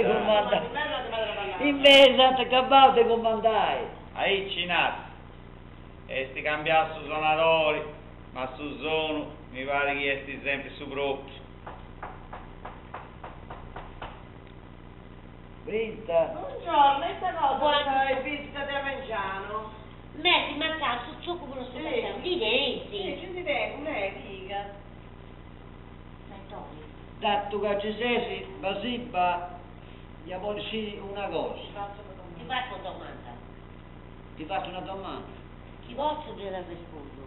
De cumandai. Invece ant acabau de cumandai. Aici nat. Est cambiau su sonadori, ma su sonu mi parit chi est sempri su propriu. Brinta. Buongiorno, ita cosa sa visita de amengianu? M'est mancau su tzucu po no su cassau, ndi tenis? Si, nci ndi tengu, me', piga. Antoni. Datu ca ci ses, Basiba, ia bolli sciri una cosa. Ti fatzu una domanda. Ti fatzu una domanda. Chi potzu ti dd'arrespundu.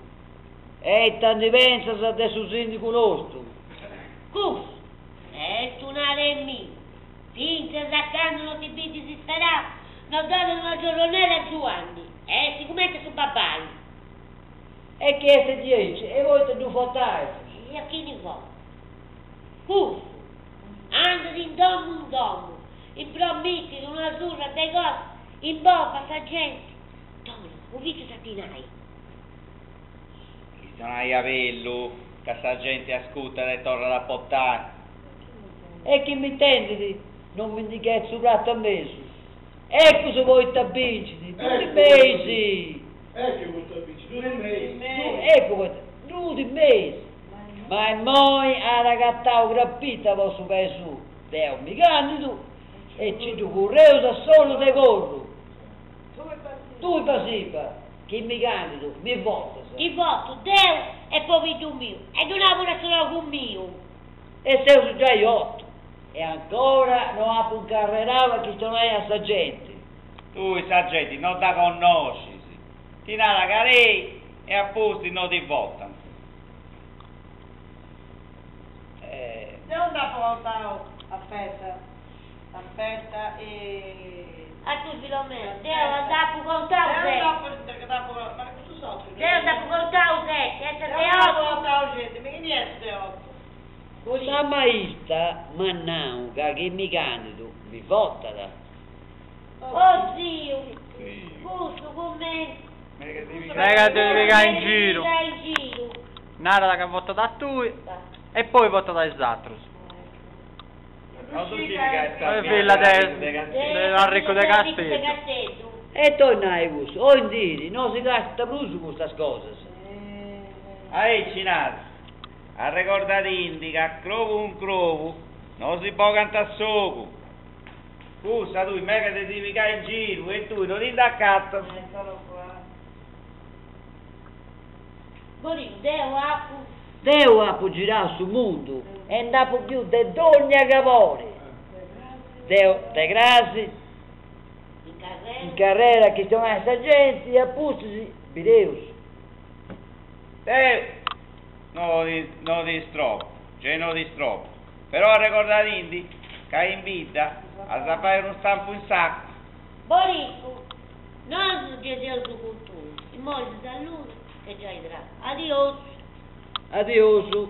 E ita ndi pentzas de su sindigu nostu? Cussu est un'aremigu. Fintzas a candu no ti bit disisperau, no donat una giorronera a Giuanni, est cumenti su babbai. E chi est diaici, e poita ddu votais? E a chini votu? Cussu andat in domu in domu, impromitit una surra de cosas, imbofat sa genti, donat po fintzas a dinai. Chistionai a bellu, ca sa genti ascurtat e torrat a votai. E chi m'intendit non mi ndi ghetit su pratu a mesu. Eccu su poita bincit, ddu timeis! Eccu poita bincit, ddu timeis! Eccu poita, ddu timeis! Ma immoi at agatau crabita po su pei suu, deu mi candidu e ci ddu curreus a sonu de corru. Tui Basiba, chi mi candidu, mi votas. Ti votu deu e pobiddu miu e ddu nau puru a srogu miu. E seus giai otu. E ancora no apu incarrerau a chistionai a sa genti. Tui sa genti no dda connoscis. Ti narat ca ei e a pustis no ti votant. Deu nd'apu contau, aspetta, aspetta e. A tui Filomena, deu nd'apu contau seti. Deu nd'apu, ma custu sotu. Deu nd'apu contau seti, est de otu. Deu nd'apu contau seti, ma chini est de otu? Sa maista m'at nau ca chi mi candidu mi votat. O ziu, custu cumenti. Megat de ti pigai in giru. Narat ca votat a tui e poi votat a is atrus. Filla de arricu de Casteddu. E oi nai cussu, oi in diri no si gastint prus custas cosas. Aici narat. Arregordadindi ca crobu cun crobu no si bogant s'ogu. Cussa tui megat de ti pigai in giru e tui no ti nd'acatas. Borinu, deu apu. Deu apu girau su mundu e nd'apu biu de dogna cabori. Deu de crasi incarrera a chistionai a sa genti e a pustis bideus. Deu no no ti istrobu, gei no ti istrobu, però arregordadindi ca in bidda as a fai unu stampu in s'acua. Boricu, nosu gei seus cun tui, immoi si saludu, ch'est giai tradu. Adiosu. Adiosu.